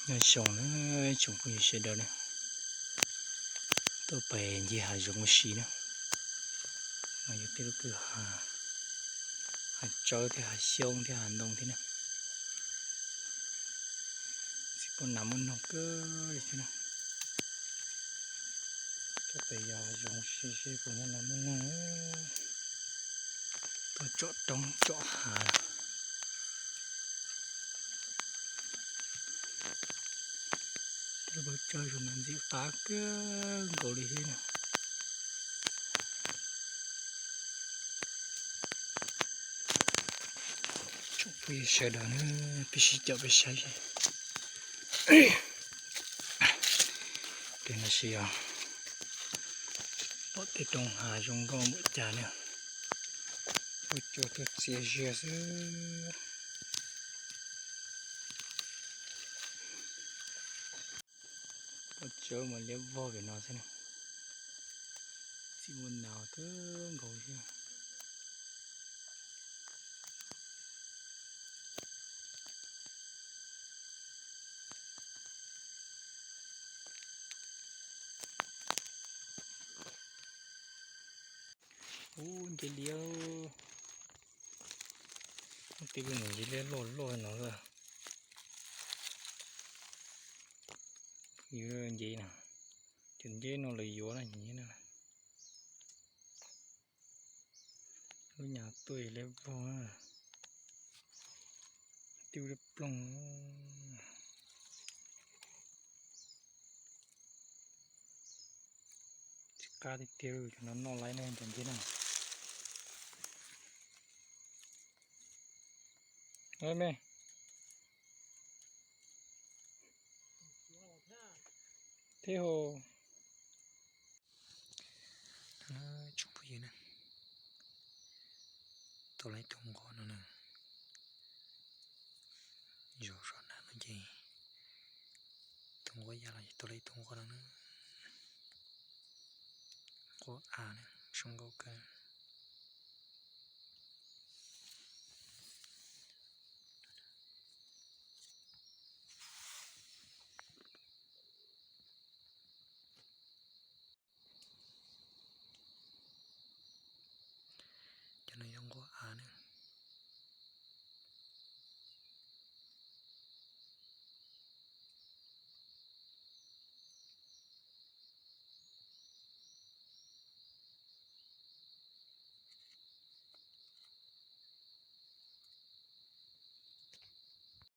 Nyob zoo na tsoom phooj ywg sawv daws na, tuaj pem ncig hav zoov ua si na. No yog tej lub kwj ha, hav tsawb thiab hav xyoob thiab hav ntoo thiab na. Tsis pub nas muaj noog kawg li thiab na. Tuaj pem yog hav zoov ua si seb puas muaj nas muaj noog. Tuaj tsom roob tsom hav. Tej lub pob tsawb zoo no ntxim qab kawg nkaus li thiab na. Tsoom phooj ywg sawv daws na, peb sib caum peb saib seb. Pem no seb yog pom tej roob hav zoo nkauj npaum cas na. Ua tsuag tuaj txias zias xwb. Pob tsawb mas liab vog pem no xwb na. Tsis muaj nas kawg nkaus thiab. Ub, nceb liab. Tej lub no nceb liab loj loj no. Yuav nceb na, cov nceb no lawv yuav na. Lub nyuag tuaj liab vog, twb liab ploog. Tsis qab tiag tiag li, cov no noj laib ne cov nceb no. Me, thiab hos. Tsoom phooj ywg na, tau lawm ib tug nquab no na. Zaum zog na no ces tus nquab ya los tau lawm ib tug nquab no na. Nquab av na, zoo nkauj kawg.